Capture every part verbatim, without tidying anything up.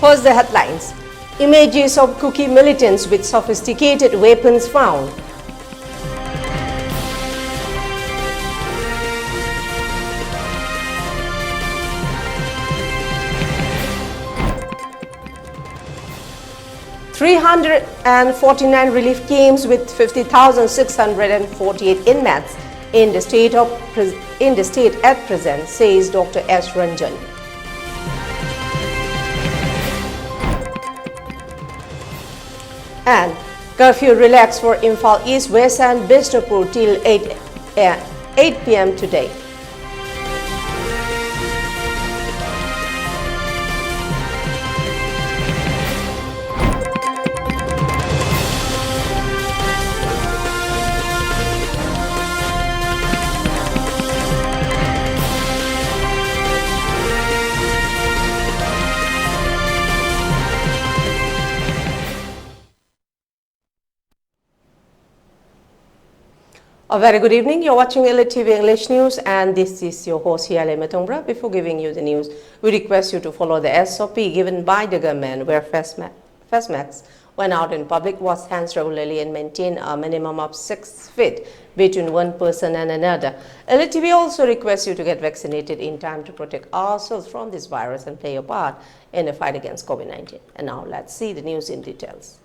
First, the headlines. Images of Kuki militants with sophisticated weapons found. Three hundred and forty-nine relief camps with fifty thousand six hundred and forty-eight inmates in the state of pres- in the state at present, says Doctor S Ranjan. And curfew relaxed for Imphal East, West and Bishnupur till eight, uh, eight p m today. A very good evening. You're watching Elite T V English News, and this is your host, Hiale Matungbra. Before giving you the news, we request you to follow the S O P given by the government, where face ma- face masks when out in public, wash hands regularly, and maintain a minimum of six feet between one person and another. Elite T V also requests you to get vaccinated in time to protect ourselves from this virus and play your part in the fight against COVID nineteen. And now let's see the news in details.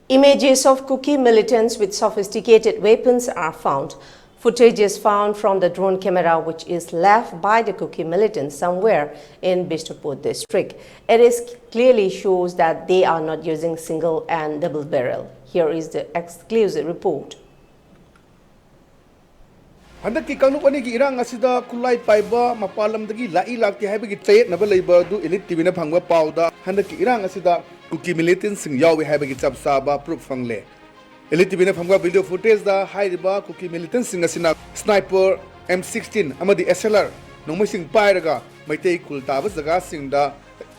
Images of Kuki militants with sophisticated weapons are found. Footage is found from the drone camera, which is left by the Kuki militants somewhere in Bishnupur district. It is clearly shows that they are not using single and double barrel. Here is the exclusive report. ꯍꯟꯗꯛꯀꯤ ꯀꯥꯡꯂꯨꯞ ꯑꯅꯤꯒꯤ ꯏꯔꯥꯡ ꯑꯁꯤꯗ ꯈꯨꯠꯂꯥꯏ ꯄꯥꯏꯕ ꯃꯄꯥꯟ ꯂꯝꯗꯒꯤ ꯂꯥꯛꯏ ꯂꯥꯛꯇꯦ ꯍꯥꯏꯕꯒꯤ ꯆꯌꯦꯠꯅꯕ ꯂꯩꯕ ꯑꯗꯨ ꯏꯂꯤꯠ ꯇꯤꯚꯤꯅ ꯐꯪꯕ ꯄꯥꯎꯗ ꯍꯟꯗꯛꯀꯤ ꯏꯔꯥꯡ ꯑꯁꯤꯗ ꯀꯨꯀꯤ ꯃꯤꯂꯤꯇꯦꯟꯁꯤꯡ ꯌꯥꯎꯏ ꯍꯥꯏꯕꯒꯤ ꯆꯞ ꯆꯥꯕ ꯄ꯭ꯔꯨꯐ ꯐꯪꯂꯦ꯫ ꯏꯂꯤꯠ ꯇꯤꯚꯤꯅ ꯐꯪꯕ ꯚꯤꯗꯤꯑꯣ ꯐꯨꯇꯦꯖꯇ ꯍꯥꯏꯔꯤꯕ ꯀꯨꯀꯤ ꯃꯤꯂꯤꯇꯦꯟꯁꯤꯡ ꯑꯁꯤꯅ ꯁ꯭ꯅꯥꯏꯄꯔ, ꯑꯦꯝ ꯁꯤꯛꯁꯇꯤꯟ ꯑꯃꯗꯤ ꯑꯦꯁ ꯑꯦꯜ ꯑꯥꯔ ꯅꯣꯡꯃꯩꯁꯤꯡ ꯄꯥꯏꯔꯒ ꯃꯩꯇꯩ ꯈꯨꯜ ꯇꯥꯕ ꯖꯒꯥꯁꯤꯡꯗ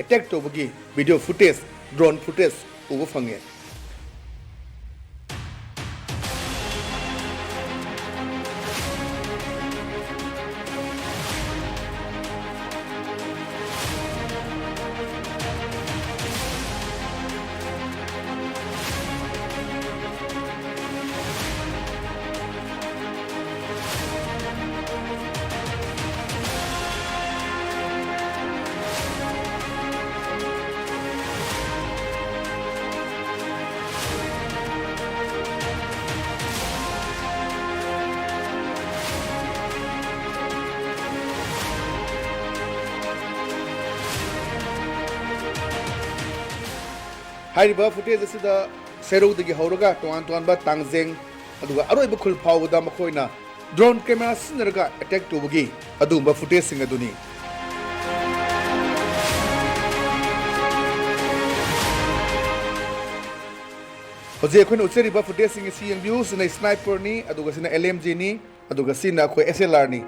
ꯑꯦꯇꯦꯛ ꯇꯧꯕꯒꯤ ꯚꯤꯗꯤꯑꯣ ꯐꯨꯇꯦꯖ, ꯗ꯭ꯔꯣꯟ ꯐꯨꯇꯦꯖ ꯎꯕ ꯐꯪꯉꯦ꯫ ꯍꯥꯏꯔꯤꯕ footage ꯑꯁꯤꯗ ꯁꯦꯔꯧꯗꯒꯤ ꯍꯧꯔꯒ ꯇꯣꯉꯥꯟ ꯇꯣꯉꯥꯟꯕ ꯇꯥꯡꯖꯦꯡ, ꯑꯗꯨꯒ ꯑꯔꯣꯏꯕ ꯈꯨꯜ ꯐꯥꯎꯕꯗ ꯃꯈꯣꯏꯅ drone camera ꯁꯤꯖꯤꯟꯅꯔꯒ attack ꯇꯧꯕꯒꯤ ꯑꯗꯨꯒꯨꯝꯕ footageꯁꯤꯡ ꯑꯗꯨꯅꯤ꯫ ꯍꯧꯖꯤꯛ ꯑꯩꯈꯣꯏꯅ ꯎꯠꯆꯔꯤꯕ footageꯁꯤꯡ ꯑꯁꯤ ꯌꯦꯡꯕꯤꯌꯨ꯫ ꯁꯤꯅ sniperꯅꯤ, ꯑꯗꯨꯒ ꯁꯤꯅ LMGꯅꯤ, ꯑꯗꯨꯒ ꯁꯤꯅ ꯑꯩꯈꯣꯏ SLRꯅꯤ꯫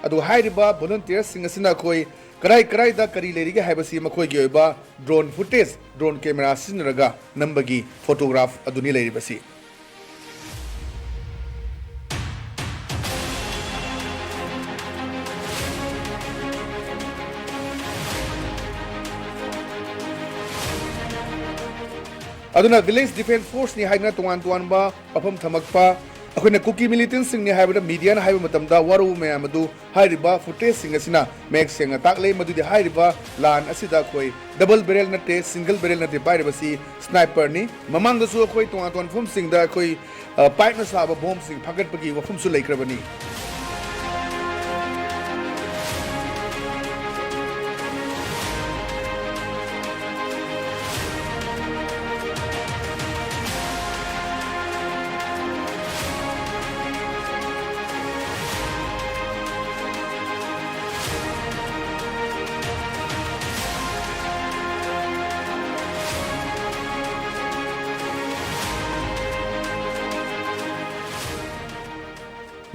ꯑꯗꯨꯒ ꯍꯥꯏꯔꯤꯕ volunteerꯁꯤꯡ ꯑꯁꯤꯅ ꯑꯩꯈꯣꯏ ꯀꯔꯥꯏ ꯀꯔꯥꯏꯗ ꯀꯔꯤ ꯂꯩꯔꯤꯒꯦ ꯍꯥꯏꯕꯁꯤ ꯃꯈꯣꯏꯒꯤ ꯑꯣꯏꯕ drone footage, drone camera ꯁꯤꯖꯤꯟꯅꯔꯒ ꯅꯝꯕꯒꯤ photograph ꯑꯗꯨꯅꯤ ꯂꯩꯔꯤꯕꯁꯤ꯫ ꯑꯗꯨꯅ Village Defence Forceꯅꯤ ꯍꯥꯏꯗꯨꯅ ꯇꯣꯉꯥꯟ ꯇꯣꯉꯥꯟꯕ ꯋꯥꯐꯝ ꯊꯝꯃꯛꯄ, ꯑꯩꯈꯣꯏꯅ ꯀꯨꯀꯤ militantꯁꯤꯡꯅꯤ ꯍꯥꯏꯕꯗ mediaꯅ ꯍꯥꯏꯕ ꯃꯇꯝꯗ ꯋꯥꯔꯧꯕ ꯃꯌꯥꯝ ꯑꯗꯨ ꯍꯥꯏꯔꯤꯕ footageꯁꯤꯡ ꯑꯁꯤꯅ ꯃꯌꯦꯛ ꯁꯦꯡꯅ ꯇꯥꯛꯂꯦ꯫ ꯃꯗꯨꯗꯤ ꯍꯥꯏꯔꯤꯕ ꯂꯥꯟ ꯑꯁꯤꯗ ꯑꯩꯈꯣꯏ double barrel ꯅꯠꯇꯦ, single barrel ꯅꯠꯇꯦ ꯄꯥꯏꯔꯤꯕꯁꯤ, sniperꯅꯤ꯫ ꯃꯃꯥꯡꯗꯁꯨ ꯑꯩꯈꯣꯏ ꯇꯣꯉꯥꯟ ꯇꯣꯉꯥꯟꯕ ꯃꯐꯝꯁꯤꯡꯗ ꯑꯩꯈꯣꯏ, ꯑ, pipeꯅ ꯁꯥꯕ bombꯁꯤꯡ ꯐꯥꯒꯠꯄꯒꯤ ꯋꯥꯐꯝꯁꯨ ꯂꯩꯈ꯭ꯔꯕꯅꯤ꯫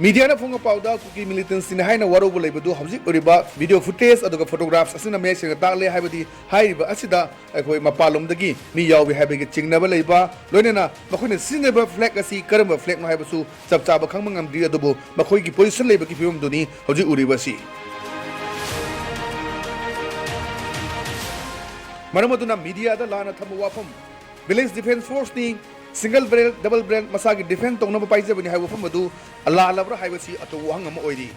Mediaꯅ ꯐꯣꯡꯕ ꯄꯥꯎꯗ ꯀꯨꯀꯤ militantꯁꯤꯡꯅꯤ ꯍꯥꯏꯅ ꯋꯥꯔꯧꯕ ꯂꯩꯕꯗꯨ ꯍꯧꯖꯤꯛ ꯎꯔꯤꯕ video footage ꯑꯗꯨꯒ photographs ꯑꯁꯤꯅ ꯃꯌꯦꯛ ꯁꯦꯡꯅ ꯇꯥꯛꯂꯦ꯫ ꯍꯥꯏꯕꯗꯤ ꯍꯥꯏꯔꯤꯕ ꯑꯁꯤꯗ ꯑꯩꯈꯣꯏ ꯃꯄꯥꯟꯂꯣꯝꯗꯒꯤ ꯃꯤ ꯌꯥꯎꯏ ꯍꯥꯏꯕꯒꯤ ꯆꯤꯡꯅꯕ ꯂꯩꯕ, ꯂꯣꯏꯅꯅ ꯃꯈꯣꯏꯅ ꯁꯤꯖꯤꯟꯅꯕ flag ꯑꯁꯤ ꯀꯔꯝꯕ flagꯅꯣ ꯍꯥꯏꯕꯁꯨ ꯆꯞ ꯆꯥꯕ ꯈꯪꯕ ꯉꯝꯗ꯭ꯔꯤ, ꯑꯗꯨꯕꯨ ꯃꯈꯣꯏꯒꯤ position ꯂꯩꯕꯒꯤ ꯐꯤꯕꯝꯗꯨꯅꯤ ꯍꯧꯖꯤꯛ ꯎꯔꯤꯕ ꯑꯁꯤ꯫ ꯃꯔꯝ ꯑꯗꯨꯅ mediaꯗ ꯂꯥꯟꯅ ꯊꯝꯕ ꯋꯥꯐꯝ, Village Defence Forceꯅꯤ, ꯁꯤꯡꯒꯜ ꯕꯦꯔꯦꯜ, ꯗꯕꯜ ꯕꯦꯔꯦꯜ ꯃꯁꯥꯒꯤ ꯗꯤꯐꯦꯟꯁ ꯇꯧꯅꯕ ꯄꯥꯏꯖꯕꯅꯤ ꯍꯥꯏꯕ ꯋꯥꯐꯝ ꯑꯗꯨ ꯂꯥꯜꯂꯕ꯭ꯔꯥ ꯍꯥꯏꯕꯁꯤ ꯑꯆꯧꯕ ꯋꯥꯍꯪ ꯑꯃ ꯑꯣꯏꯔꯤ꯫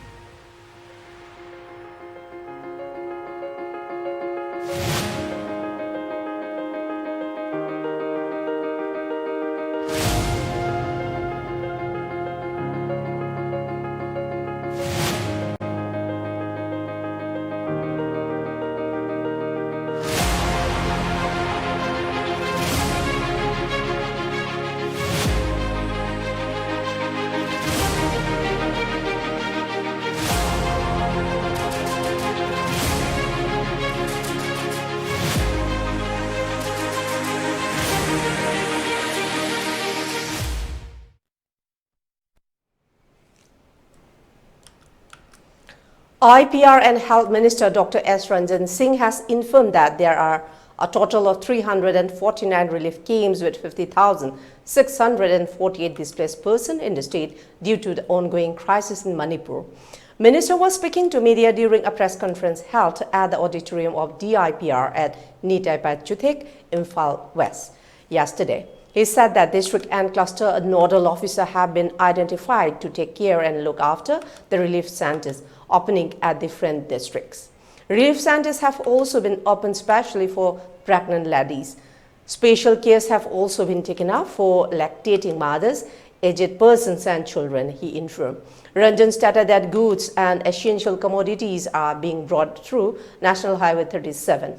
I P R and Health Minister Doctor S Ranjan Singh has informed that there are a total of three hundred forty-nine relief camps with fifty thousand six hundred forty-eight displaced persons in the state due to the ongoing crisis in Manipur. Minister was speaking to media during a press conference held at the auditorium of D I P R at Nitai Pachuthek, Imphal West, yesterday. He said that district and cluster nodal officer have been identified to take care and look after the relief centers opening at different districts. Relief centers have also been opened specially for pregnant ladies. Special cares have also been taken up for lactating mothers, aged persons and children, he informed. Ranjan stated that goods and essential commodities are being brought through National Highway thirty-seven.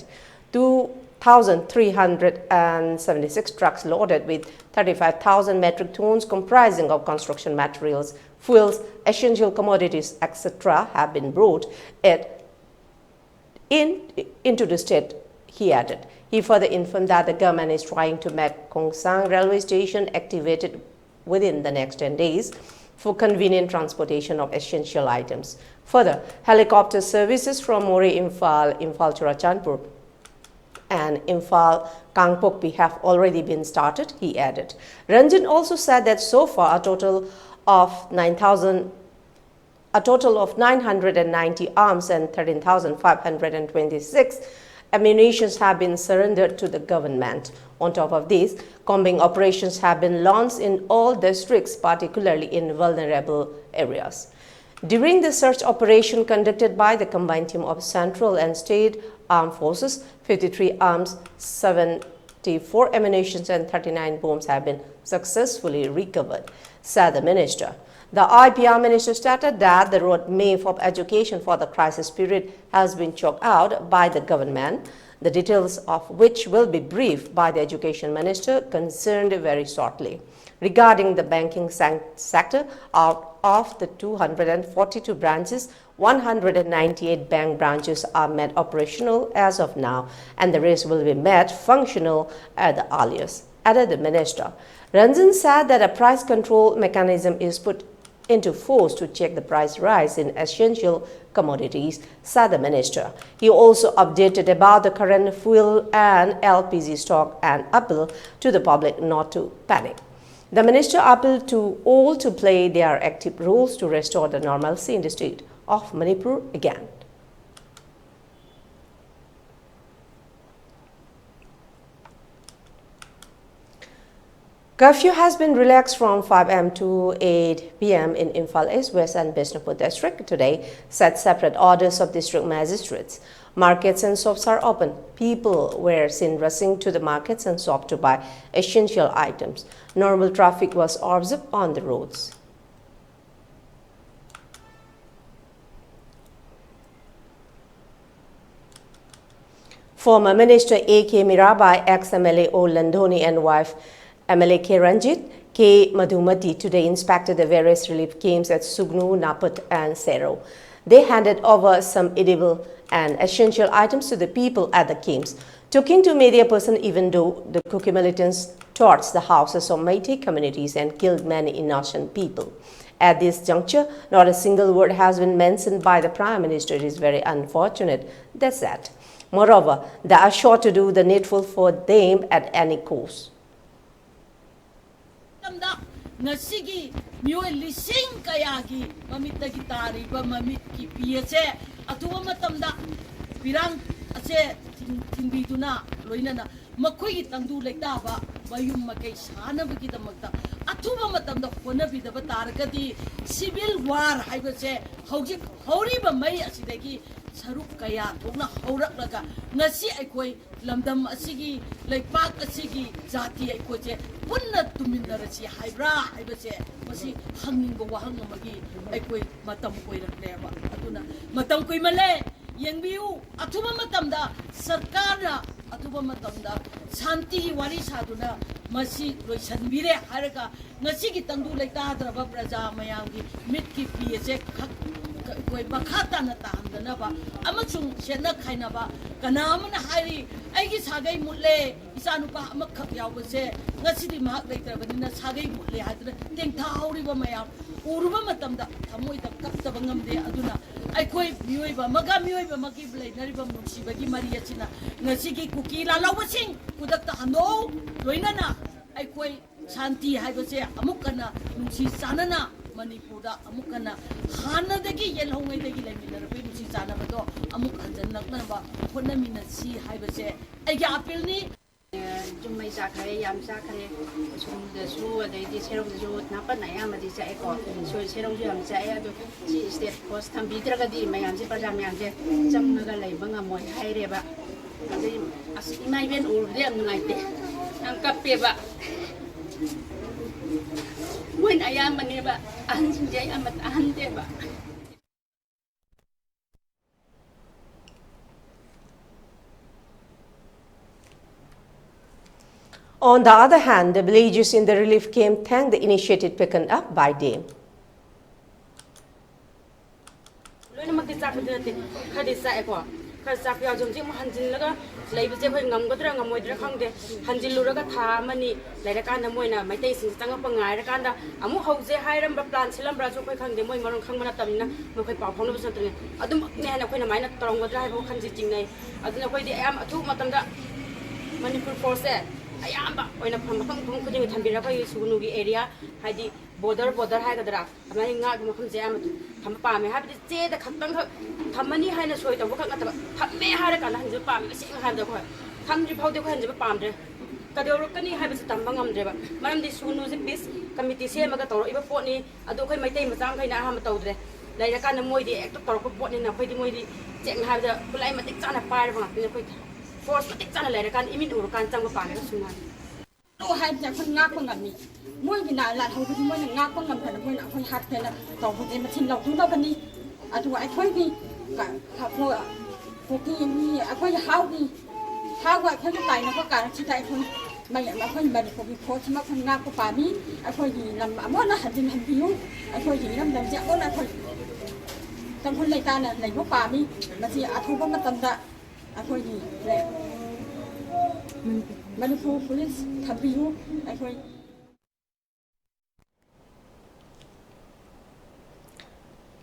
Two thousand three hundred seventy-six trucks loaded with thirty-five thousand metric tons comprising of construction materials, fuels, essential commodities, et cetera have been brought at in, into the state, he added. He further informed that the government is trying to make Khongsang railway station activated within the next ten days for convenient transportation of essential items. Further, helicopter services from Moreh Imphal, Imphal Churachandpur, and Imphal Kangpokpi have already been started, he added. Ranjan also said that so far a total of nine thousand a total of nine hundred ninety arms and thirteen thousand five hundred twenty-six ammunitions have been surrendered to the government. On top of this, combing operations have been launched in all districts, particularly in vulnerable areas. During the search operation conducted by the combined team of central and state armed forces, fifty-three arms, seventy-four ammunitions, and thirty-nine bombs have been successfully recovered, said the minister. The I P R minister stated that the roadmap of education for the crisis period has been chalked out by the government, the details of which will be briefed by the education minister concerned very shortly. Regarding the banking san- sector, out of the two hundred forty-two branches, one hundred ninety-eight bank branches are made operational as of now, and the rest will be made functional at the earliest, added the minister. Ranjan said that a price control mechanism is put into force to check the price rise in essential commodities, said the minister. He also updated about the current fuel and L P G stock and appeal to the public not to panic. The minister appealed to all to play their active roles to restore the normalcy in the state of Manipur again. Curfew has been relaxed from five a m to eight p m in Imphal East, West and Bishnupur district today, said separate orders of district magistrates. Markets and shops are open. People were seen rushing to the markets and shops to buy essential items. Normal traffic was observed on the roads. Former Minister A K Mirabai, ex-M L A O Landhoni and wife M L A K Ranjit, K Madhumati, today inspected the various relief camps at Sugnu, Naput and Sero. They handed over some edible and essential items to the people at the camps. Talking to media person, even though the Kuki militants torched the houses of Meitei communities and killed many innocent people. At this juncture, not a single word has been mentioned by the Prime Minister. It is very unfortunate, they said. Moreover, they are sure to do the needful for them at any cost. ꯃꯇꯝꯗ ꯉꯁꯤꯒꯤ ꯃꯤꯑꯣꯏ ꯂꯤꯁꯤꯡ ꯀꯌꯥꯒꯤ ꯃꯃꯤꯠꯇꯒꯤ ꯇꯥꯔꯤꯕ ꯃꯃꯤꯠꯀꯤ ꯄꯤ ꯑꯁꯦ ꯑꯊꯨꯕ ꯃꯇꯝꯗ ꯄꯤꯔꯥꯡ ꯑꯁꯦ ꯊꯤꯡꯕꯤꯗꯨꯅ, ꯂꯣꯏꯅꯅ ꯃꯈꯣꯏꯒꯤ ꯇꯪꯗꯨ ꯂꯩꯇꯥꯕ ꯃꯌꯨꯝ ꯃꯀꯩ ꯁꯥꯅꯕꯒꯤꯗꯃꯛꯇ ꯑꯊꯨꯕ ꯃꯇꯝꯗ ꯍꯣꯠꯅꯕꯤꯗꯕ ꯇꯥꯔꯒꯗꯤ, ꯁꯤꯚꯤꯜ ꯋꯥꯔ ꯍꯥꯏꯕꯁꯦ ꯍꯧꯖꯤꯛ ꯍꯧꯔꯤꯕ ꯃꯩ ꯑꯁꯤꯗꯒꯤ ꯁꯔꯨꯛ ꯀꯌꯥ ꯊꯣꯛꯅ ꯍꯧꯔꯛꯂꯒ, ꯉꯁꯤ ꯑꯩꯈꯣꯏ ꯂꯝꯗꯝ ꯑꯁꯤꯒꯤ, ꯂꯩꯄꯥꯛ ꯑꯁꯤꯒꯤ ꯖꯥꯇꯤ ꯑꯩꯈꯣꯏꯁꯦ ꯄꯨꯟꯅ ꯇꯨꯃꯤꯟꯅꯔꯁꯤ ꯍꯥꯏꯕ꯭ꯔꯥ ꯍꯥꯏꯕꯁꯦ, ꯃꯁꯤ ꯍꯪꯅꯤꯡꯕ ꯋꯥꯍꯪ ꯑꯃꯒꯤ ꯑꯩꯈꯣꯏ ꯃꯇꯝ ꯑꯣꯏꯔꯛꯂꯦꯕ꯫ ꯑꯗꯨꯅ ꯃꯇꯝ ꯀꯨꯏꯃꯜꯂꯦ꯫ ꯌꯦꯡꯕꯤꯌꯨ, ꯑꯊꯨꯕ ꯃꯇꯝꯗ ꯁꯔꯀꯥꯔꯅ ꯑꯊꯨꯕ ꯃꯇꯝꯗ ꯁꯥꯟꯇꯤꯒꯤ ꯋꯥꯔꯤ ꯁꯥꯗꯨꯅ ꯃꯁꯤ ꯂꯣꯏꯁꯤꯟꯕꯤꯔꯦ ꯍꯥꯏꯔꯒ, ꯉꯁꯤꯒꯤ ꯇꯪꯗꯨ ꯂꯩꯇꯥꯗ꯭ꯔꯕ ꯄ꯭ꯔꯖꯥ ꯃꯌꯥꯝꯒꯤ ꯃꯤꯠꯀꯤ ꯄꯤ ꯑꯁꯦ ꯈꯛ-, ꯑꯩꯈꯣꯏ ꯃꯈꯥ ꯇꯥꯅ ꯇꯥꯍꯟꯗꯅꯕ ꯑꯃꯁꯨꯡ ꯁꯦꯠꯅ ꯈꯥꯏꯅꯕ, ꯀꯅꯥ ꯑꯃꯅ ꯍꯥꯏꯔꯤ, "ꯑꯩꯒꯤ ꯁꯥꯒꯩ ꯃꯨꯠꯂꯦ, ꯏꯆꯥꯅꯨꯄꯥ ꯑꯃꯈꯛ ꯌꯥꯎꯕꯁꯦ ꯉꯁꯤꯗꯤ ꯃꯍꯥꯛ ꯂꯩꯇ꯭ꯔꯕꯅꯤꯅ ꯁꯥꯒꯩ ꯃꯨꯠꯂꯦ" ꯍꯥꯏꯗꯨꯅ ꯇꯦꯡꯊꯥꯍꯧꯔꯤꯕ ꯃꯌꯥꯝ ꯎꯔꯨꯕ ꯃꯇꯝꯗ ꯊꯃꯣꯏꯗ ꯀꯞꯇꯕ ꯉꯝꯗꯦ꯫ ꯑꯗꯨꯅ ꯑꯩꯈꯣꯏ ꯃꯤꯑꯣꯏꯕ ꯑꯃꯒ ꯃꯤꯑꯣꯏꯕ ꯑꯃꯒꯤ ꯂꯩꯅꯔꯤꯕ ꯅꯨꯡꯁꯤꯕꯒꯤ ꯃꯔꯤ ꯑꯁꯤꯅ ꯉꯁꯤꯒꯤ ꯀꯨꯀꯤ ꯂꯥꯜꯍꯧꯕꯁꯤꯡ ꯈꯨꯗꯛꯇ ꯍꯟꯗꯣꯛꯎ꯫ ꯂꯣꯏꯅꯅ ꯑꯩꯈꯣꯏ ꯁꯥꯟꯇꯤ ꯍꯥꯏꯕꯁꯦ ꯑꯃꯨꯛ ꯍꯟꯅ ꯅꯨꯡꯁꯤ ꯆꯥꯟꯅꯅ ꯃꯅꯤꯄꯨꯔꯗ ꯑꯃꯨꯛ ꯍꯟꯅ ꯍꯥꯟꯅꯗꯒꯤ ꯌꯦꯜꯍꯧꯉꯩꯗꯒꯤ ꯂꯩꯃꯤꯟꯅꯔꯛꯄꯒꯤ ꯅꯨꯡꯁꯤ ꯆꯥꯟꯅꯕꯗꯣ ꯑꯃꯨꯛ ꯍꯟꯖꯤꯜꯂꯛꯅꯕ ꯍꯣꯠꯅꯃꯤꯟꯅꯁꯤ ꯍꯥꯏꯕꯁꯦ ꯑꯩꯒꯤ ꯑꯄꯤꯜꯅꯤ꯫ ꯆꯨꯝꯃꯩ ꯆꯥꯈ꯭ꯔꯦ, ꯌꯥꯝ ꯆꯥꯈ꯭ꯔꯦ꯫ ꯁꯣꯝꯗꯁꯨ, ꯑꯗꯩꯗꯤ ꯁꯦꯔꯧꯗꯁꯨ ꯅꯥꯄꯟ ꯑꯌꯥꯝꯕꯗꯤ ꯆꯥꯛꯑꯦꯀꯣ꯫ ꯁꯣ-, ꯁꯦꯔꯧꯁꯨ ꯌꯥꯝ ꯆꯥꯛꯑꯦ꯫ ꯑꯗꯣ ꯁꯤ ꯁ꯭ꯇꯦꯠ ꯐꯣꯔꯁ ꯊꯝꯕꯤꯗ꯭ꯔꯒꯗꯤ ꯃꯌꯥꯝꯁꯦ, ꯄ꯭ꯔꯖꯥ ꯃꯌꯥꯝꯁꯦ ꯆꯪꯉꯒ ꯂꯩꯕ ꯉꯝꯃꯣꯏ ꯍꯥꯏꯔꯦꯕ꯫ ꯑꯗꯩ ꯑꯁ, ꯏꯃꯥ ꯏꯕꯦꯟ ꯎꯔꯨꯕꯗ ꯌꯥꯝ ꯅꯨꯡꯉꯥꯏꯇꯦ, ꯌꯥꯝ ꯀꯞꯄꯦꯕ꯫ ꯃꯣꯏꯅ ꯑꯌꯥꯝꯕꯅꯦꯕ, ꯑꯍꯟꯁꯤꯡꯁꯦ ꯑꯌꯥꯝꯕ ꯇꯥꯍꯟꯗꯦꯕ꯫ On the other hand, the villagers in the relief camp thank the initiative taken up by them. ꯂꯣꯏꯅꯃꯛꯇꯤ ꯆꯥꯛꯄꯗꯤ ꯅꯠꯇꯦ, ꯈꯔꯗꯤ ꯆꯥꯛꯑꯦꯀꯣ꯫ ꯈꯔ ꯆꯥꯛꯄ ꯌꯥꯎꯁꯦ꯫ ꯍꯧꯖꯤꯛ ꯑꯃꯨꯛ ꯍꯟꯖꯤꯜꯂꯒ ꯂꯩꯕꯁꯦ ꯑꯩꯈꯣꯏ ꯉꯝꯒꯗ꯭ꯔꯥ ꯉꯝꯃꯣꯏꯗ꯭ꯔꯥ ꯈꯪꯗꯦ꯫ ꯍꯟꯖꯤꯜꯂꯨꯔꯒ ꯊꯥ ꯑꯃꯅꯤ ꯂꯩꯔꯀꯥꯟꯗ ꯃꯣꯏꯅ ꯃꯩꯇꯩꯁꯤꯡꯁꯦ ꯆꯪꯉꯛꯄ ꯉꯥꯏꯔꯀꯥꯟꯗ ꯑꯃꯨꯛ ꯍꯧꯁꯦ ꯍꯥꯏꯔꯝꯕ, ꯄ꯭ꯂꯥꯟ ꯁꯤꯜꯂꯝꯕ꯭ꯔꯥꯁꯨ ꯑꯩꯈꯣꯏ ꯈꯪꯗꯦ꯫ ꯃꯣꯏ ꯃꯔꯣꯟ ꯈꯪꯕ ꯅꯠꯇꯕꯅꯤꯅ ꯃꯈꯣꯏ ꯄꯥꯎ ꯐꯥꯎꯅꯕꯁꯨ ꯅꯠꯇꯕꯅꯤꯅ꯫ ꯑꯗꯨꯃꯛꯅꯦ ꯍꯥꯏꯅ ꯑꯩꯈꯣꯏꯅ ꯑꯗꯨꯃꯥꯏꯅ ꯇꯧꯔꯝꯒꯗ꯭ꯔꯥ ꯍꯥꯏꯕ ꯋꯥꯈꯜꯁꯦ ꯆꯤꯡꯅꯩ꯫ ꯑꯗꯨꯅ ꯑꯩꯈꯣꯏꯗꯤ ꯑꯌꯥꯝꯕ ꯑꯊꯨꯕ ꯃꯇꯝꯗ ꯃꯅꯤꯄꯨꯔ ꯐꯣꯔꯁꯁꯦ ꯑꯌꯥꯝꯕ ꯑꯣꯏꯅ ꯃꯐꯝ ꯃꯐꯝ ꯈꯨꯗꯤꯡꯒꯤ ꯊꯝꯕꯤꯔꯒ ꯑꯩꯈꯣꯏꯒꯤ ꯁꯨꯒꯅꯨꯒꯤ ꯑꯦꯔꯤꯌꯥ, ꯍꯥꯏꯗꯤ ꯕꯣꯔꯗꯔ ꯕꯣꯔꯗꯔ ꯍꯥꯏꯒꯗ꯭ꯔꯥ, ꯑꯗꯨꯃꯥꯏꯅ ꯉꯥꯛꯄ ꯃꯐꯝꯁꯦ ꯑꯌꯥꯝꯕ ꯊꯝꯕ ꯄꯥꯝꯃꯦ꯫ ꯍꯥꯏꯕꯗꯤ ꯆꯦꯗ ꯈꯛꯇꯪꯈꯛ ꯊꯝꯃꯅꯤ ꯍꯥꯏꯅ ꯁꯣꯏ ꯇꯧꯕ ꯈꯛ ꯅꯠꯇꯕ, ꯊꯝꯃꯦ ꯍꯥꯏꯔ ꯀꯥꯟꯗ ꯍꯟꯖꯤꯟꯕ ꯄꯥꯝꯃꯦ꯫ ꯇꯁꯦꯡꯅ ꯍꯥꯏꯕꯗ ꯑꯩꯈꯣꯏ ꯊꯝꯗ꯭ꯔꯤ ꯐꯥꯎꯗꯤ ꯑꯩꯈꯣꯏ ꯍꯟꯖꯤꯟꯕ ꯄꯥꯝꯗ꯭ꯔꯦ꯫ ꯀꯩꯗꯧꯔꯛꯀꯅꯤ ꯍꯥꯏꯕꯁꯤ ꯇꯝꯕ ꯉꯝꯗ꯭ꯔꯦꯕ꯫ ꯃꯔꯝꯗꯤ ꯁꯨꯅꯨꯁꯦ ꯄꯤꯁ ꯀꯃꯤꯇꯤ ꯁꯦꯝꯃꯒ ꯇꯧꯔꯛꯏꯕ ꯄꯣꯠꯅꯤ꯫ ꯑꯗꯣ ꯑꯩꯈꯣꯏ ꯃꯩꯇꯩ ꯃꯆꯥ ꯃꯈꯩꯅ ꯑꯍꯥꯟꯕ ꯇꯧꯗ꯭ꯔꯦ꯫ ꯂꯩꯔꯀꯥꯟꯗ ꯃꯣꯏꯗꯤ ꯍꯦꯛꯇ ꯇꯧꯔꯛꯄ ꯄꯣꯠꯅꯤꯅ ꯑꯩꯈꯣꯏꯗꯤ, ꯃꯣꯏꯗꯤ ꯁꯦꯡꯅ ꯍꯥꯏꯕꯗ ꯈꯨꯠꯂꯥꯏ ꯃꯇꯤꯛ ꯆꯥꯅ ꯄꯥꯏꯔꯕ ꯉꯥꯛꯇꯅꯤ꯫ ꯑꯩꯈꯣꯏ ꯐꯣꯔꯁ ꯃꯇꯤꯛ ꯆꯥꯅ ꯂꯩꯔꯀꯥꯟꯗ ꯏꯃꯤꯠ ꯎꯔꯀꯥꯟꯗ ꯆꯪꯕ ꯄꯥꯝꯃꯦꯕ ꯁꯨꯅꯨ ꯍꯥꯏꯕꯗꯤ꯫ ꯂꯨ ꯍꯥꯏꯕꯁꯦ ꯑꯩꯈꯣꯏ ꯉꯥꯛꯄ ꯉꯝꯃꯤ꯫ ꯃꯣꯏꯒꯤ ꯂꯥꯟ ꯍꯧꯕꯗꯤ ꯃꯣꯏꯅ ꯉꯥꯛꯄ ꯉꯝꯗꯅ ꯃꯣꯏꯅ ꯑꯩꯈꯣꯏ ꯍꯥꯠꯇꯅ ꯇꯧꯕꯁꯦ ꯃꯆꯤꯟ ꯂꯧꯊꯣꯛꯅꯕꯅꯤ꯫ ꯑꯗꯨꯒ ꯑꯩꯈꯣꯏꯒꯤ ꯀ-, ꯀ-, ꯀꯣ-, ꯀꯨꯀꯤ ꯃꯤ, ꯑꯩꯈꯣꯏꯒꯤ ꯍꯥꯎꯒꯤ, ꯍꯥꯎꯒ ꯑꯩꯈꯣꯏꯒ ꯇꯥꯏꯅꯕ ꯀꯥꯔꯛꯁꯤꯗ ꯑꯩꯈꯣꯏ ꯃꯩ-, ꯑꯩꯈꯣꯏ ꯃꯅꯤꯄꯨꯔꯒꯤ ꯐꯣꯔꯁꯁꯤꯃ ꯑꯩꯈꯣꯏ ꯉꯥꯛꯄ ꯄꯥꯝꯃꯤ꯫ ꯑꯩꯈꯣꯏꯒꯤ ꯂꯝ ꯑꯃꯨꯛ ꯍꯟꯅ ꯍꯟꯖꯤꯟꯍꯟꯕꯤꯌꯨ꯫ ꯑꯩꯈꯣꯏꯒꯤ ꯏꯔꯝꯗꯝꯁꯦ ꯑꯃꯨꯛ ꯍꯟꯅ ꯑꯩꯈꯣꯏ ꯇꯪꯈꯨꯜ ꯂꯩꯇꯥꯅ ꯂꯩꯕ ꯄꯥꯝꯃꯤ꯫ ꯃꯁꯤ ꯑꯊꯨꯕ ꯃꯇꯝꯗ ꯑꯩꯈꯣꯏꯒꯤ ꯃꯅꯤꯄꯨꯔ ꯄꯨꯂꯤꯁ ꯊꯝꯕꯤꯌꯨ꯫ ꯑꯩꯈꯣꯏ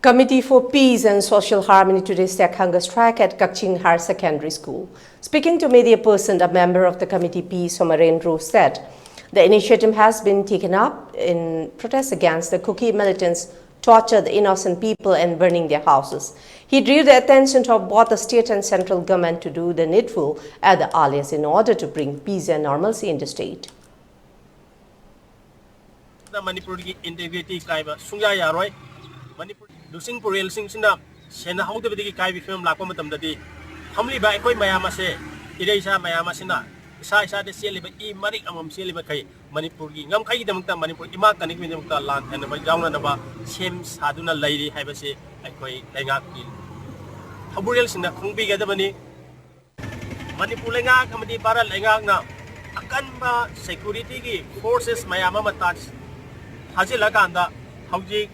Committee for Peace and Social Harmony today's tech hunger strike at Kakching Higher Secondary School. Speaking to media person, a member of the committee, P Somaren Ro, said the initiative has been taken up in protest against the Kuki militants torture the innocent people and burning their houses. He drew the attention of both the state and central government to do the needful at the earliest in order to bring peace and normalcy in the state. ꯃꯅꯤꯄꯨꯔꯒꯤ integrity ꯀꯥꯏꯕ ꯁꯨꯡꯌꯥ ꯌꯥꯔꯣꯏ꯫ ꯃꯅꯤꯄꯨꯔ ꯂꯨꯆꯤꯡ ꯄꯨꯔꯦꯜꯁꯤꯡꯁꯤꯅ ꯁꯦꯟꯅꯍꯧꯗꯕꯗꯒꯤ ꯀꯥꯏꯕꯒꯤ ꯐꯤꯕꯝ ꯂꯥꯛꯄ ꯃꯇꯝꯗꯗꯤ ꯐꯝꯂꯤꯕ ꯑꯩꯈꯣꯏ ꯃꯌꯥꯝ ꯑꯁꯦ, ꯏꯔꯩꯆꯥ ꯃꯌꯥꯝ ꯑꯁꯤꯅ ꯏꯁꯥ ꯏꯁꯥꯗ ꯆꯦꯜꯂꯤꯕ ꯏ ꯃꯔꯤꯛ ꯑꯃꯃꯝ ꯆꯦꯜꯂꯤꯕ ꯃꯈꯩ ꯃꯅꯤꯄꯨꯔꯒꯤ ꯉꯝꯈꯩꯒꯤꯗꯃꯛꯇ, ꯃꯅꯤꯄꯨꯔ ꯏꯃꯥ ꯀꯟꯅꯕꯒꯤꯗꯃꯛꯇ ꯂꯥꯟ ꯊꯦꯡꯅꯕ ꯌꯥꯎꯅꯅꯕ ꯁꯦꯝ ꯁꯥꯗꯨꯅ ꯂꯩꯔꯤ ꯍꯥꯏꯕꯁꯤ ꯑꯩꯈꯣꯏ ꯂꯩꯉꯥꯛꯀꯤ ꯊꯧꯕꯨꯔꯦꯜꯁꯤꯡꯅ ꯈꯪꯕꯤꯒꯗꯕꯅꯤ꯫ ꯃꯅꯤꯄꯨꯔ ꯂꯩꯉꯥꯛ ꯑꯃꯗꯤ ꯚꯥꯔꯠ ꯂꯩꯉꯥꯛꯅ ꯑꯀꯟꯕ ꯁꯦꯀ꯭ꯌꯨꯔꯤꯇꯤꯒꯤ ꯐꯣꯔꯁꯦꯁ ꯃꯌꯥꯝ ꯑꯃ ꯇꯥ-, ꯊꯥꯖꯤꯜꯂꯀꯥꯟꯗ ꯍꯧꯖꯤꯛ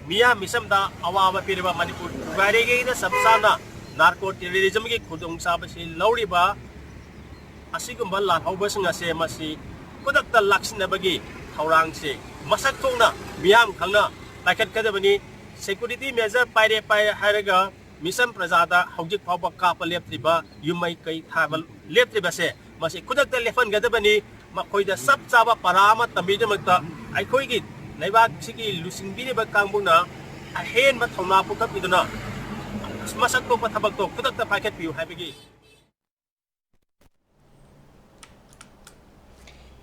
ꯃꯤꯌꯥꯝ ꯃꯤꯆꯝꯗ ꯑꯋꯥꯕ ꯄꯤꯔꯤꯕ ꯃꯅꯤꯄꯨꯔ ꯊꯨꯒꯥꯏꯔꯤꯉꯩꯗ ꯆꯞ ꯆꯥꯅ ꯅꯥꯔꯀꯣ ꯇꯦꯔꯣꯔꯤꯖꯝꯒꯤ ꯈꯨꯗꯣꯡꯆꯥꯕꯁꯤ ꯂꯧꯔꯤꯕ ꯑꯁꯤꯒꯨꯝꯕ ꯂꯥꯜꯍꯧꯕꯁꯤꯡ ꯑꯁꯦ ꯃꯁꯤ ꯈꯨꯗꯛꯇ ꯂꯥꯛꯁꯤꯟꯅꯕꯒꯤ ꯊꯧꯔꯥꯡꯁꯦ ꯃꯁꯛ ꯊꯣꯛꯅ ꯃꯤꯌꯥꯝ ꯈꯪꯅ ꯄꯥꯏꯈꯠꯀꯗꯕꯅꯤ꯫ ꯁꯦꯀ꯭ꯌꯨꯔꯤꯇꯤ ꯃꯦꯖꯔ ꯄꯥꯏꯔꯦ ꯄꯥꯏꯔꯦ ꯍꯥꯏꯔꯒ ꯃꯤꯆꯝ ꯄ꯭ꯔꯖꯥꯗ ꯍꯧꯖꯤꯛ ꯐꯥꯎꯕ ꯀꯥꯞꯄ ꯂꯦꯞꯇ꯭ꯔꯤꯕ, ꯌꯨꯝ ꯃꯩ ꯀꯩ ꯊꯥꯕ ꯂꯦꯞꯇ꯭ꯔꯤꯕꯁꯦ ꯃꯁꯤ ꯈꯨꯗꯛꯇ ꯂꯦꯞꯍꯟꯒꯗꯕꯅꯤ꯫ ꯃꯈꯣꯏꯗ ꯆꯞ ꯆꯥꯕ ꯄꯔꯥ ꯑꯃ ꯇꯝꯕꯤꯗꯃꯛꯇ ꯑꯩꯈꯣꯏꯒꯤ ꯂꯩꯕꯥꯛꯁꯤꯒꯤ ꯂꯨꯆꯤꯡꯕꯤꯔꯤꯕ ꯀꯥꯡꯕꯨꯅ ꯑꯍꯦꯟꯕ ꯊꯧꯅꯥ ꯄꯨꯈꯠꯄꯤꯗꯨꯅ ꯃꯁꯛ ꯊꯣꯛꯄ ꯊꯕꯛꯇꯣ ꯈꯨꯗꯛꯇ ꯄꯥꯏꯈꯠꯄꯤꯌꯨ ꯍꯥꯏꯕꯒꯤ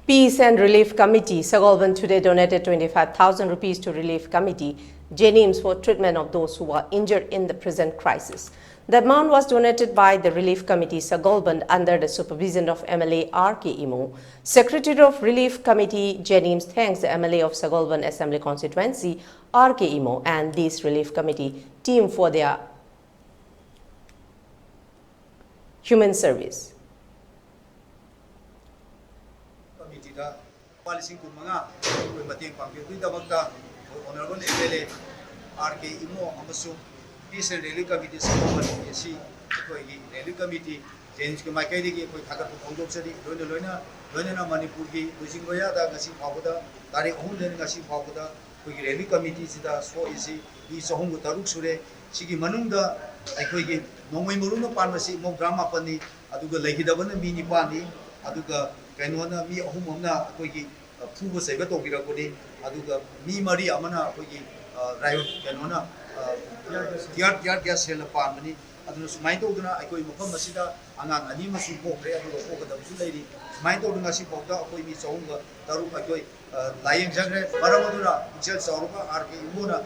Peace and Relief Committee, Sagolband today donated twenty-five thousand rupees to Relief Committee, JNIMS, for treatment of those who were injured in the present crisis. The amount was donated by the Relief Committee, Sagolband, under the supervision of M L A R K Imo. Secretary of Relief Committee, JNIMS, thanks the M L A of Sagolband Assembly Constituency, R K Imo, and this Relief Committee team for their human service. Committee ꯗ ꯂꯨꯄꯥ ꯂꯤꯁꯤꯡ ꯀꯨꯟꯃꯉꯥ ꯑꯩꯈꯣꯏ ꯃꯇꯦꯡ ꯄꯥꯡꯕꯤꯕꯒꯤꯗꯃꯛꯇ ꯑꯩꯈꯣꯏ Honourable M L A R K Imo ꯑꯃꯁꯨꯡ Peace and Relief Committee ꯁꯦꯝꯕ ꯃꯅꯤꯄꯨꯔ ꯑꯁꯤ ꯑꯩꯈꯣꯏꯒꯤ Relief Committee, JNIMS ꯀꯤ ꯃꯥꯏꯀꯩꯗꯒꯤ ꯑꯩꯈꯣꯏ ꯊꯥꯒꯠꯄ ꯐꯣꯡꯗꯣꯛꯆꯔꯤ꯫ ꯂꯣꯏꯅ ꯂꯣꯏꯅ ꯂꯣꯏꯅꯅ ꯃꯅꯤꯄꯨꯔꯒꯤ ꯂꯨꯆꯤꯡ ꯂꯣꯌꯥꯗ ꯉꯁꯤ ꯐꯥꯎꯕꯗ, ꯇꯥꯔꯤꯛ ꯑꯍꯨꯝꯗꯒꯤ ꯉꯁꯤ ꯐꯥꯎꯕꯗ ꯑꯩꯈꯣꯏꯒꯤ Relief Committee ꯁꯤꯗ ꯁꯣꯛꯏꯁꯤ ꯃꯤ ꯆꯍꯨꯝꯒ ꯇꯔꯨꯛ ꯁꯨꯔꯦ꯫ ꯁꯤꯒꯤ ꯃꯅꯨꯡꯗ ꯑꯩꯈꯣꯏꯒꯤ ꯅꯣꯡꯃꯩ ꯃꯔꯨꯅ ꯄꯥꯟꯕꯁꯤ ꯃꯧꯗ꯭ꯔꯥ ꯃꯥꯄꯟꯅꯤ, ꯑꯗꯨꯒ ꯂꯩꯈꯤꯗꯕꯅ ꯃꯤ ꯅꯤꯄꯥꯟꯅꯤ, ꯑꯗꯨꯒ ꯀꯩꯅꯣꯅ ꯃꯤ ꯑꯍꯨꯝ ꯑꯃꯅ ꯑꯩꯈꯣꯏꯒꯤ, ꯑ, ꯐꯨꯕ ꯆꯩꯕ ꯇꯧꯕꯤꯔꯛꯄꯅꯤ, ꯑꯗꯨꯒ ꯃꯤ ꯃꯔꯤ ꯑꯃꯅ ꯑꯩꯈꯣꯏꯒꯤ, ꯑ, riot, ꯀꯩꯅꯣꯅ, ꯑ, tear, tear gas ꯁꯦꯜꯅ ꯄꯥꯟꯕꯅꯤ꯫ ꯑꯗꯨꯅ ꯁꯨꯃꯥꯏꯅ ꯇꯧꯗꯅ ꯑꯩꯈꯣꯏ ꯃꯐꯝ ꯑꯁꯤꯗ ꯑꯉꯥꯡ ꯑꯅꯤ ꯑꯃꯁꯨ ꯄꯣꯛꯈ꯭ꯔꯦ, ꯑꯗꯨꯒ ꯄꯣꯛꯀꯗꯕꯁꯨ ꯂꯩꯔꯤ꯫ ꯁꯨꯃꯥꯏꯅ ꯇꯧꯗꯅ ꯉꯁꯤ ꯐꯥꯎꯗ ꯑꯩꯈꯣꯏ ꯃꯤ ꯆꯍꯨꯝꯒ ꯇꯔꯨꯛ ꯑꯩꯈꯣꯏ, ꯑ, ꯂꯥꯌꯦꯡꯖꯈ꯭ꯔꯦ꯫ ꯃꯔꯝ ꯑꯗꯨꯅ ꯄꯨꯛꯆꯦꯜ ꯆꯥꯎꯔꯕ R K Imoꯅ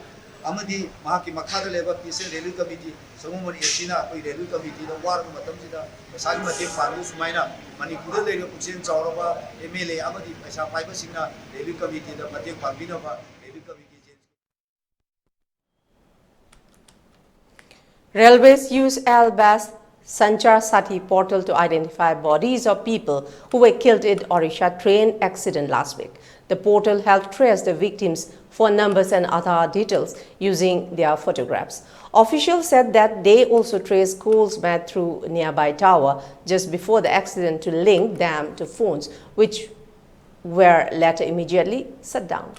ꯑꯃꯗꯤ ꯃꯍꯥꯛꯀꯤ ꯃꯈꯥꯗ ꯂꯩꯕ Peace and Relief Committee, Sagolband A Cꯅ ꯑꯩꯈꯣꯏ Relief Committeeꯗ ꯋꯥꯔꯕ ꯃꯇꯝꯁꯤꯗ ꯄꯩꯁꯥꯒꯤ ꯃꯇꯦꯡ ꯄꯥꯡꯕ ꯁꯨꯃꯥꯏꯅ ꯃꯅꯤꯄꯨꯔꯗ ꯂꯩꯔꯤꯕ ꯄꯨꯛꯆꯦꯜ ꯆꯥꯎꯔꯕ M L A ꯑꯃꯗꯤ ꯄꯩꯁꯥ ꯄꯥꯏꯕꯁꯤꯡꯅ Relief Committeeꯗ ꯃꯇꯦꯡ ꯄꯥꯡꯕꯤꯅꯕ Relief Committee Railways use L bas Sanchar Sathi portal to identify bodies of people who were killed in Odisha train accident last week. The portal helped trace the victims' phone numbers and Aadhaar details using their photographs. Officials said that they also traced calls made through nearby tower just before the accident to link them to phones, which were later immediately shut down.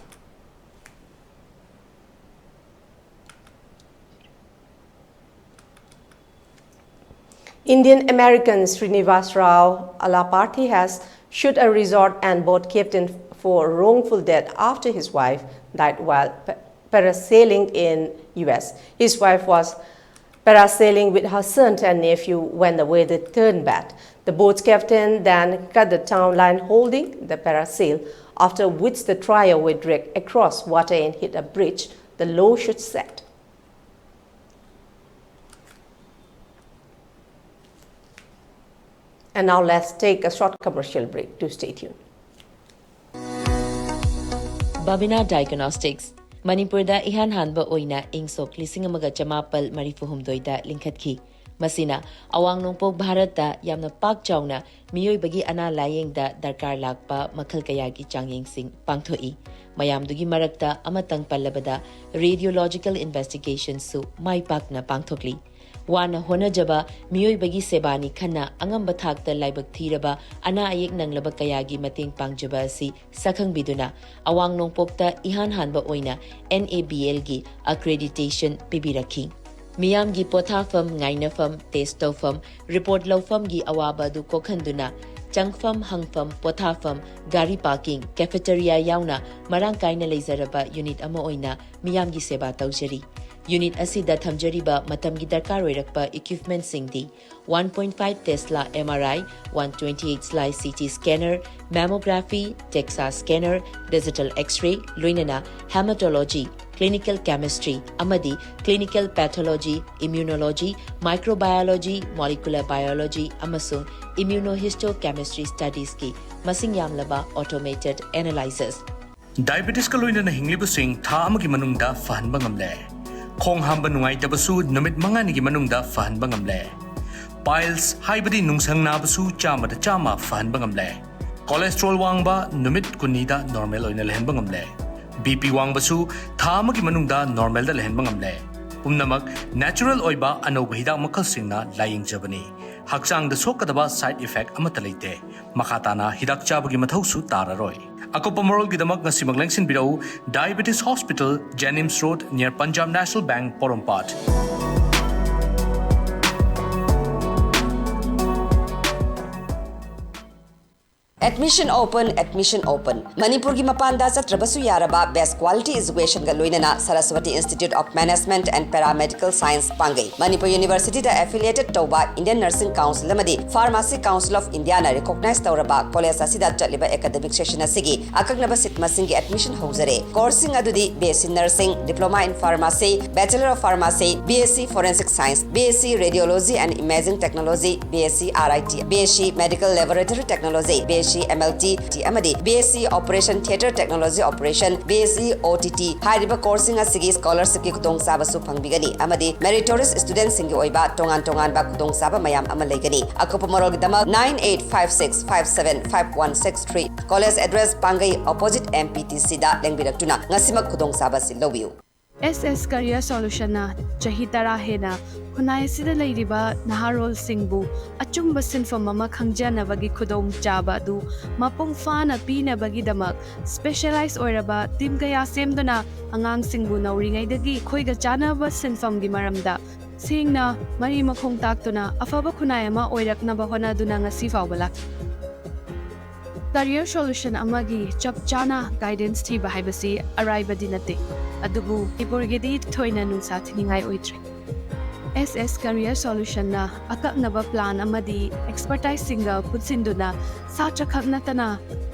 Indian American Srinivas Rao Alaparthi has sued a resort and boat captain for wrongful death after his wife died while pa- parasailing in U S. His wife was parasailing with her son and nephew when the weather turned bad. The boat's captain then cut the tow line holding the parasail, after which the trio were dragged across water and hit a bridge, the lawsuit said. And now let's take a short commercial break. Do stay tuned. Babina Diagnostics, ꯃꯅꯤꯄꯨꯔꯗ ꯏꯍꯥꯟ ꯍꯥꯟꯕ ꯑꯣꯏꯅ ꯏꯪ ꯁꯣꯛ ꯂꯤꯁꯤꯡ ꯑꯃꯒ ꯆꯃꯥꯄꯜ ꯃꯔꯤꯐꯨ ꯍꯨꯝꯗꯣꯏꯗ ꯂꯤꯡꯈꯠꯈꯤ꯫ ꯃꯁꯤꯅ ꯑꯋꯥꯡ ꯅꯣꯡꯄꯣꯛ ꯚꯥꯔꯠꯇ ꯌꯥꯝꯅ ꯄꯥꯛ ꯆꯥꯎꯅ ꯃꯤꯑꯣꯏꯕꯒꯤ ꯑꯅꯥ ꯂꯥꯌꯦꯡꯗ ꯗꯔꯀꯥꯔ ꯂꯥꯛꯄ ꯃꯈꯜ ꯀꯌꯥꯒꯤ ꯆꯥꯡꯌꯦꯡꯁꯤꯡ ꯄꯥꯡꯊꯣꯛꯏ꯫ ꯃꯌꯥꯝꯗꯨꯒꯤ ꯃꯔꯛꯇ ꯑꯃꯇꯪ ꯄꯜꯂꯕꯗ, radiological investigationꯁꯨ ꯃꯥꯏ ꯄꯥꯛꯅ ꯄꯥꯡꯊꯣꯛꯂꯤ꯫ ꯋꯥꯅ ꯍꯣꯠꯅꯖꯕ ꯃꯤꯑꯣꯏꯕꯒꯤ ꯁꯦꯕꯥꯅꯤ ꯈꯟꯅ ꯑꯉꯝꯕ ꯊꯥꯛꯇ ꯂꯥꯏꯕꯛ ꯊꯤꯔꯕ ꯑꯅꯥ ꯑꯌꯦꯛ ꯅꯪꯂꯕ ꯀꯌꯥꯒꯤ ꯃꯇꯦꯡ ꯄꯥꯡꯖꯕ ꯑꯁꯤ ꯁꯛꯈꯪꯕꯤꯗꯨꯅ, ꯑꯋꯥꯡ ꯅꯣꯡꯄꯣꯛꯇ ꯏꯍꯥꯟ ꯍꯥꯟꯕ ꯑꯣꯏꯅ NABLꯒꯤ accreditation ꯄꯤꯕꯤꯔꯛꯈꯤ꯫ ꯃꯤꯌꯥꯝꯒꯤ ꯄꯣꯊꯥꯐꯝ, ꯉꯥꯏꯅꯐꯝ, test ꯇꯧꯐꯝ, report ꯂꯧꯐꯝꯒꯤ ꯑꯋꯥꯕ ꯑꯗꯨ ꯀꯣꯛꯍꯟꯗꯨꯅ, ꯆꯪꯐꯝ, ꯍꯪꯐꯝ, ꯄꯣꯊꯥꯐꯝ, ꯒꯥꯔꯤ parking, cafeteria ꯌꯥꯎꯅ ꯃꯔꯥꯡ ꯀꯥꯏꯅ ꯂꯩꯖꯔꯕ unit ꯑꯃ ꯑꯣꯏꯅ ꯃꯤꯌꯥꯝꯒꯤ ꯁꯦꯕꯥ ꯇꯧꯖꯔꯤ꯫ Unit ꯑꯁꯤꯗ ꯊꯝꯖꯔꯤꯕ ꯃꯇꯝꯒꯤ ꯗꯔꯀꯥꯔ ꯑꯣꯏꯔꯛꯄ equipmentꯁꯤꯡꯗꯤ: one point five Tesla MRI, one twenty-eight slice CT scanner, mammography, DEXA scanner, digital X-ray, ꯂꯣꯏꯅꯅ hematology, clinical chemistry ꯑꯃꯗꯤ clinical pathology, immunology, microbiology, molecular biology ꯑꯃꯁꯨꯡ immunohistochemistry studiesꯀꯤ ꯃꯁꯤꯡ ꯌꯥꯝꯂꯕ automated analyzers꯫ Diabetesꯀ ꯂꯣꯏꯅꯅ ꯍꯤꯡꯂꯤꯕꯁꯤꯡ ꯊꯥ ꯑꯃꯒꯤ ꯃꯅꯨꯡꯗ ꯐꯍꯟꯕ ꯉꯝꯂꯦ꯫ ꯈꯣꯡ ꯍꯥꯝꯕ ꯅꯨꯡꯉꯥꯏꯇꯕꯁꯨ ꯅꯨꯃꯤꯠ ꯃꯉꯥꯅꯤꯒꯤ ꯃꯅꯨꯡꯗ ꯐꯍꯟꯕ ꯉꯝꯂꯦ꯫ Piles ꯍꯥꯏꯕꯗꯤ ꯅꯨꯡꯁꯪ ꯅꯥꯕꯁꯨ ꯆꯥꯝꯃꯗ ꯆꯥꯝꯃ ꯐꯍꯟꯕ ꯉꯝꯂꯦ꯫ Cholesterol ꯋꯥꯡꯕ ꯅꯨꯃꯤꯠ ꯀꯨꯟꯅꯤꯗ normal ꯑꯣꯏꯅ ꯂꯩꯍꯟꯕ ꯉꯝꯂꯦ꯫ BP ꯋꯥꯡꯕꯁꯨ ꯊꯥ ꯑꯃꯒꯤ ꯃꯅꯨꯡꯗ normalꯗ ꯂꯩꯍꯟꯕ ꯉꯝꯂꯦ꯫ ꯄꯨꯝꯅꯃꯛ natural ꯑꯣꯏꯕ ꯑꯅꯧꯕ ꯍꯤꯗꯥꯛ ꯃꯈꯜꯁꯤꯡꯅ ꯂꯥꯌꯦꯡꯖꯕꯅꯤ꯫ ꯍꯛꯆꯥꯡꯗ ꯁꯣꯛꯀꯗꯕ side effect ꯑꯃꯠꯇ ꯂꯩꯇꯦ꯫ ꯃꯈꯥ ꯇꯥꯅ ꯍꯤꯗꯥꯛ ꯆꯥꯕꯒꯤ ꯃꯊꯧꯁꯨ ꯇꯥꯔꯔꯣꯏ꯫ ꯑꯀꯨꯞꯄ ꯃꯔꯣꯜꯒꯤꯗꯃꯛ ꯉꯁꯤꯃꯛ ꯂꯦꯡꯁꯤꯟꯕꯤꯔꯛꯎ, Diabetes Hospital, Jennings Road, near Punjab National Bank, ꯄꯣꯔꯣꯝꯄꯥꯠ꯫ Admission open, admission open. ꯃꯅꯤꯄꯨꯔꯒꯤ ꯃꯄꯥꯟꯗ ꯆꯠꯇ꯭ꯔꯕꯁꯨ ꯌꯥꯔꯕ best quality educationꯒ ꯂꯣꯏꯅꯅ Saraswati Institute of Management and Paramedical Science ꯄꯥꯡꯒꯩ꯫ Manipur Universityꯗ affiliated ꯇꯧꯕ Indian Nursing Council ꯑꯃꯗꯤ Pharmacy Council of Indiaꯅ recognize ꯇꯧꯔꯕ college ꯑꯁꯤꯗ ꯆꯠꯂꯤꯕ academic session ꯑꯁꯤꯒꯤ ꯑꯀꯛꯅꯕ seat ꯃꯁꯤꯡꯒꯤ admission ꯍꯧꯖꯔꯦ꯫ Courseꯁꯤꯡ ꯑꯗꯨꯗꯤ BSc Nursing, Diploma in Pharmacy, Bachelor of Pharmacy, BSc Forensic Science, BSc Radiology and Imaging Technology, BSc RIT, BSc Medical Laboratory Technology, BSc MLT ꯑꯃꯗꯤ BSc Operation Theatre Technology Operation, BSc OTT ꯍꯥꯏꯔꯤꯕ courseꯁꯤꯡ ꯑꯁꯤꯒꯤ scholarshipꯀꯤ ꯈꯨꯗꯣꯡꯆꯥꯕꯁꯨ ꯐꯪꯕꯤꯒꯅꯤ ꯑꯃꯗꯤ meritorious studentꯁꯤꯡꯒꯤ ꯑꯣꯏꯕ ꯇꯣꯉꯥꯟ ꯇꯣꯉꯥꯟꯕ ꯈꯨꯗꯣꯡꯆꯥꯕ ꯃꯌꯥꯝ ꯑꯃ ꯂꯩꯒꯅꯤ꯫ ꯑꯀꯨꯞꯄ ꯃꯔꯣꯜꯒꯤꯗꯃꯛ nine eight five six five seven five one six three, college address ꯄꯥꯡꯒꯩ opposite MPTCꯗ ꯂꯦꯡꯕꯤꯔꯛꯇꯨꯅ ꯉꯁꯤꯃꯛ ꯈꯨꯗꯣꯡꯆꯥꯕ ꯑꯁꯤ ꯂꯧꯕꯤꯌꯨ꯫ S S Career Solutionꯅ ꯆꯍꯤ ꯇꯔꯥ ꯍꯦꯟꯅ ꯈꯨꯟꯅꯥꯏ ꯑꯁꯤꯗ ꯂꯩꯔꯤꯕ ꯅꯍꯥꯔꯣꯜꯁꯤꯡꯕꯨ ꯑꯆꯨꯝꯕ ꯁꯤꯟꯐꯝ ꯑꯃ ꯈꯪꯖꯅꯕꯒꯤ ꯈꯨꯗꯣꯡꯆꯥꯕ ꯑꯗꯨ ꯃꯄꯨꯡ ꯐꯥꯅ ꯄꯤꯅꯕꯒꯤꯗꯃꯛ specialize ꯑꯣꯏꯔꯕ team ꯀꯌꯥ ꯁꯦꯝꯗꯨꯅ ꯑꯉꯥꯡꯁꯤꯡꯕꯨ ꯅꯧꯔꯤꯉꯩꯗꯒꯤ ꯑꯩꯈꯣꯏꯒ ꯆꯥꯟꯅꯕ ꯁꯤꯟꯐꯝꯒꯤ ꯃꯔꯝꯗ ꯁꯦꯡꯅ ꯃꯔꯤ ꯃꯈꯣꯡ ꯇꯥꯛꯇꯨꯅ ꯑꯐꯕ ꯈꯨꯟꯅꯥꯏ ꯑꯃ ꯑꯣꯏꯔꯛꯅꯕ ꯍꯣꯠꯅꯗꯨꯅ ꯉꯁꯤ ꯐꯥꯎꯕ ꯂꯥꯛꯂꯤ꯫ Career Solution ꯑꯃꯒꯤ ꯆꯞ ꯆꯥꯅ guidance ꯊꯤꯕ ꯍꯥꯏꯕꯁꯤ ꯑꯔꯥꯏꯕꯗꯤ ꯅꯠꯇꯦ, ꯑꯗꯨꯕꯨ ꯃꯅꯤꯄꯨꯔꯒꯤꯗꯤ ꯊꯣꯏꯅ ꯅꯨꯡꯁꯥ ꯊꯤꯅꯤꯡꯉꯥꯏ ꯑꯣꯏꯗ꯭ꯔꯦ꯫ S S Career Solutionꯅ ꯑꯀꯛꯅꯕ plan ꯑꯃꯗꯤ expertiseꯁꯤꯡꯒ ꯄꯨꯟꯁꯤꯟꯗꯨꯅ ꯁꯥꯇ꯭ꯔ ꯈꯛ ꯅꯠꯇꯅ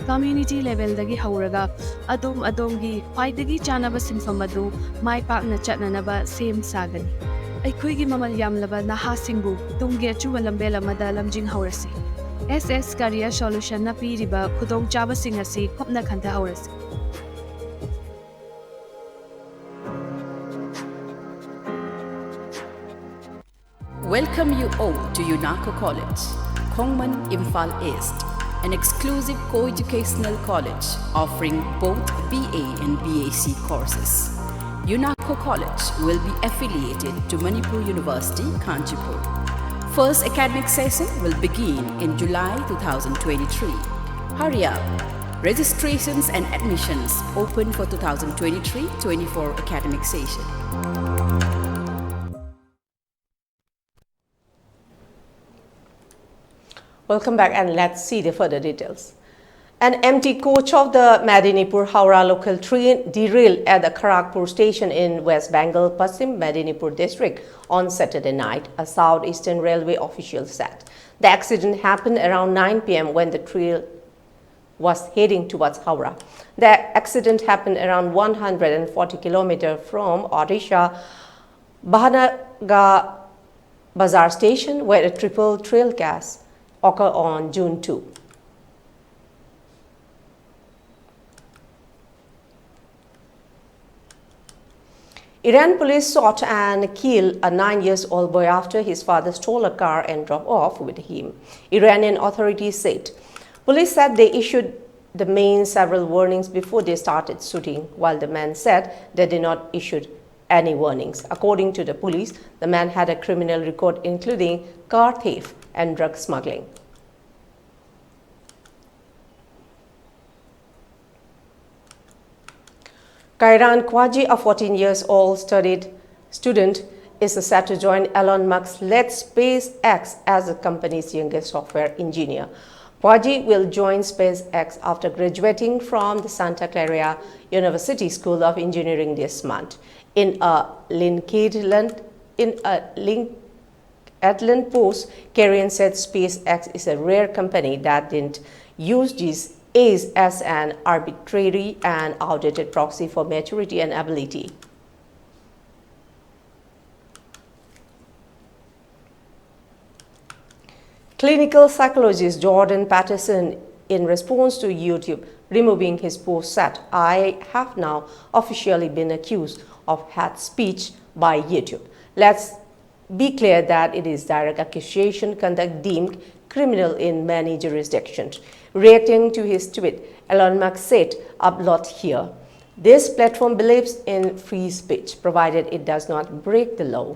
community levelꯗꯒꯤ ꯍꯧꯔꯒ ꯑꯗꯣꯝ ꯑꯗꯣꯝꯒꯤ ꯈ꯭ꯋꯥꯏꯗꯒꯤ ꯆꯥꯅꯕ ꯁꯤꯟꯐꯝ ꯑꯗꯨ ꯃꯥꯏ ꯄꯥꯛꯅ ꯆꯠꯅꯅꯕ ꯁꯦꯝ ꯁꯥꯒꯅꯤ꯫ ꯑꯩꯈꯣꯏꯒꯤ ꯃꯃꯜ ꯌꯥꯝꯂꯕ ꯅꯍꯥꯁꯤꯡꯕꯨ ꯇꯨꯡꯒꯤ ꯑꯆꯨꯝꯕ ꯂꯝꯕꯦꯜ ꯑꯃꯗ ꯂꯝꯖꯤꯡꯍꯧꯔꯁꯤ꯫ S S Career Solutionꯅ ꯄꯤꯔꯤꯕ ꯈꯨꯗꯣꯡꯆꯥꯕꯁꯤꯡ ꯑꯁꯤ ꯀꯨꯞꯅ ꯈꯟꯊꯍꯧꯔꯁꯤ꯫ Welcome you all to UNACO College, Khongman, Imphal East, an exclusive co-educational college offering both BA and BSc courses. UNACO College will be affiliated to Manipur University, Kanchanpur. First academic session will begin in July two thousand twenty-three. Hurry up! Registrations and admissions open for two thousand twenty-three twenty-four academic session. Welcome back and let's see the further details. An empty coach of the Medinipur Howrah local train derailed at the Kharagpur station in West Bengal, Paschim Medinipur district, on Saturday night, a Southeastern Railway official said. The accident happened around nine p m when the train was heading towards Howrah. The accident happened around one hundred forty kilometers from Odisha Bahanaga Bazar station, where a triple trail crash occurred on June two. Iran police shot and killed a nine years old boy after his father stole a car and drove off with him, Iranian authorities said. Police said they issued the man several warnings before they started shooting, while the man said they did not issue any warnings. According to the police, the man had a criminal record including car theft and drug smuggling. Kairan Khwaji, a fourteen years old studied student, is set to join Elon Musk's led SpaceX as the company's youngest software engineer. Khwaji will join SpaceX after graduating from the Santa Clara University School of Engineering this month. In a LinkedIn, in a link Atlant Post, Karian said SpaceX is a rare company that didn't use this age as an arbitrary and outdated proxy for maturity and ability. Clinical psychologist Jordan Peterson, in response to YouTube removing his post, said, "I have now officially been accused of hate speech by YouTube. Let's be clear that it is direct accusation conduct deemed criminal in many jurisdictions." Reacting to his tweet, Elon Musk said, "Upload here. This platform believes in free speech, provided it does not break the law."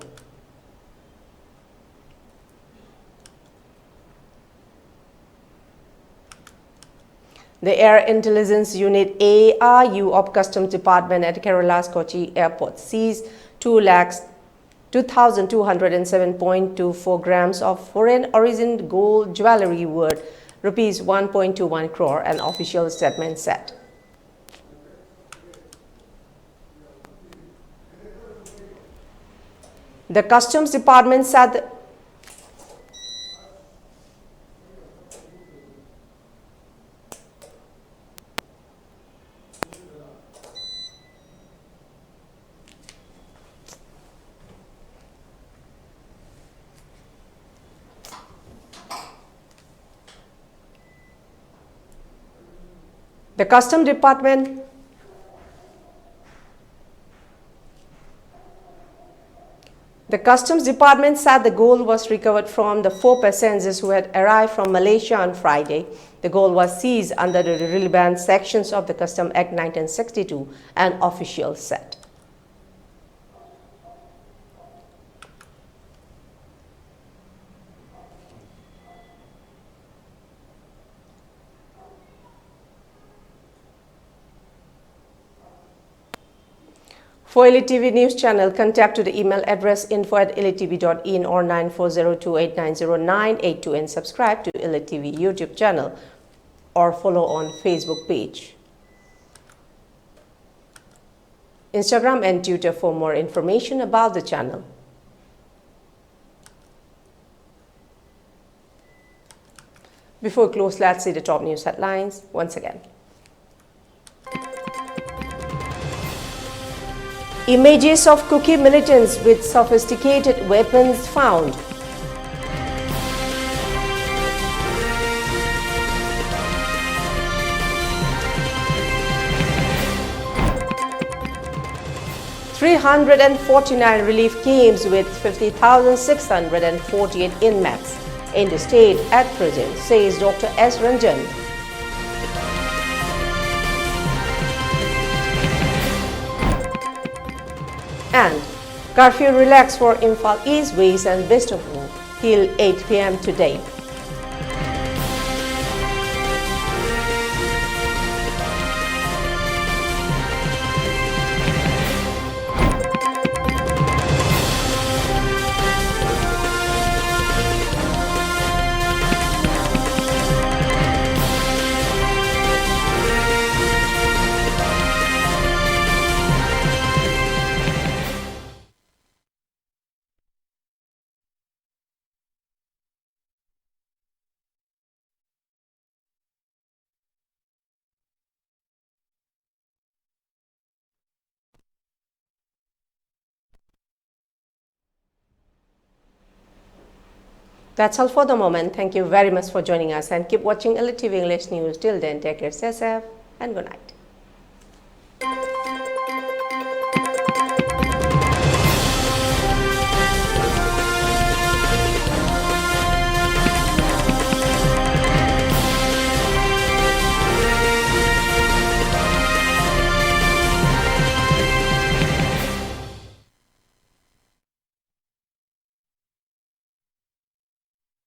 The Air Intelligence Unit, A R U, of Customs Department at Kerala's Kochi Airport seized two lakhs two thousand two hundred and seven point two four grams of foreign origin gold jewelry worth rupees one point two one crore, an official statement said. The Customs Department said The Custom Department The Customs Department said the gold was recovered from the four passengers who had arrived from Malaysia on Friday. The gold was seized under the relevant sections of the Custom Act nineteen sixty-two, an official said. For L E T V News Channel, contact to the email address info at L E T V dot in or nine four zero two eight nine zero nine eight two and subscribe to L E T V YouTube channel or follow on Facebook page, Instagram and Twitter for more information about the channel. Before we close, let's see the top news headlines once again. Images of Kuki militants with sophisticated weapons found. Three hundred and forty-nine relief camps with fifty thousand six hundred and forty-eight inmates in the state at present, says Doctor S Ranjan. And curfew relaxed for Imphal East, West and West of War till eight P M today. That's all for the moment. Thank you very much for joining us and keep watching L T V English News. Till then, take care, stay safe, and good night.